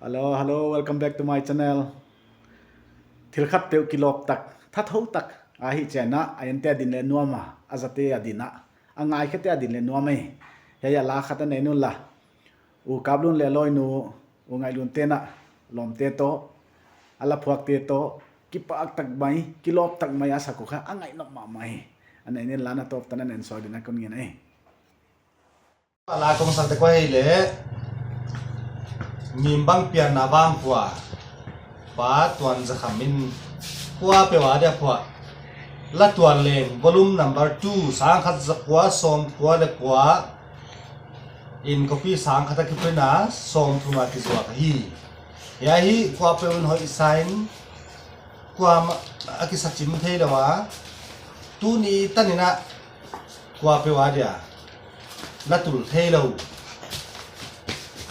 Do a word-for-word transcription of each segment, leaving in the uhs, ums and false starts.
Hello, hello, welcome back to my channel. Thil khat peuh kilawp tak, thathou tak ahih chiangin a ente adin leh nuam a, a zate adin a, a ngaikhete adin leh nuam ei. Hiai a la khat a nei un la. U Kaplun leh a lawinu, U Ngailun te'n a lawmte toh, a la phuakte toh, kipak tak mai, kilawp tak mai a sak uh kha, a ngaih nop mahmah hi. A nei un la, na tawp tan a nen sawt dingin kon ngen ei. A la kong sakte kua hi leh, Mimbang Pianna Vangkhua, Pa Tuanzakham in Kuapeuh adia phuah, La Tual Leng, volume number two, sangkhat zakua sawmkua leh kua in copy sangkhat a kiprint a, sawmthum a kizuak ahi. Hiai hi kuapeuh in hoih sa in, kuamah a kisachim theilou a, tuni tan in a kuapeuh adia na tul theilou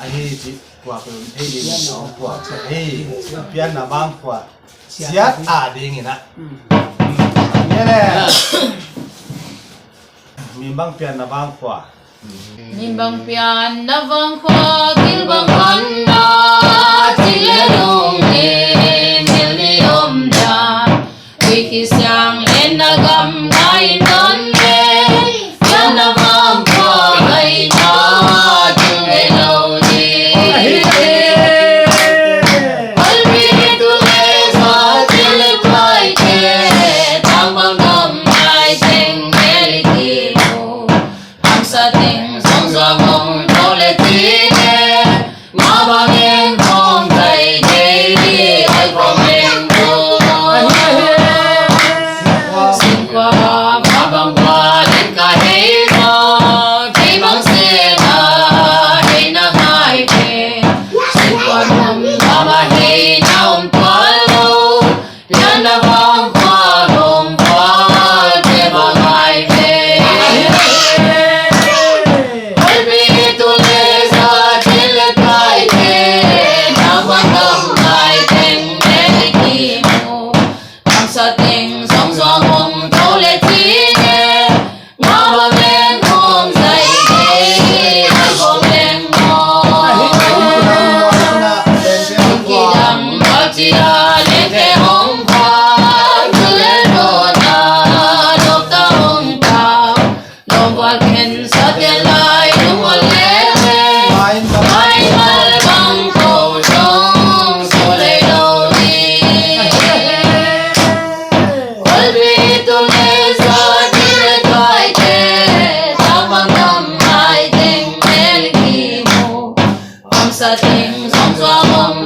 ahi chih kuapeuh in thei dingin a kuapeuh hi. Pianna Vangkhua chiat adingin a. Mimbang Pianna Vangkhua. Mimbang Pianna Vangkhua, gilbang khanna, thil leh lungnim, thil ni om dan. Wiki siang leh na gam ngai non le, Pianna Vangkhua ngaihna, thil leh lungnim. Olpi tu leh sa thil leh tuaite, tangmang gam ngai teng mel i kimu. Hamsa teng zong zuang hong tou leh tine, mabang en hong tai te, ai hong en tu. Singkua mabang bang in ka hei zo, kei bang se na hei na ngai te. Singkua num mama hei na om tuan lou. Pianna Vangkhua hong phuak te bang ai ve. Olpi tu leh sa thil leh tuaite, tangmang gam ngai teng mel i kimu. Hamsa teng zong zuang hong tou leh tine, mabang en hong tai te, ai hong en mo. Kidang batia leh te hong pha, tu leh lo na, lo ta hong ta. Lo ba ken sa te lai lung ol leh leh. Mai mal bang ko zong so leh lo ni. Olpi tu leh sa thil leh tuaite, tangmang gam ngai teng mel i kimu. Hamsa teng zong zuang hong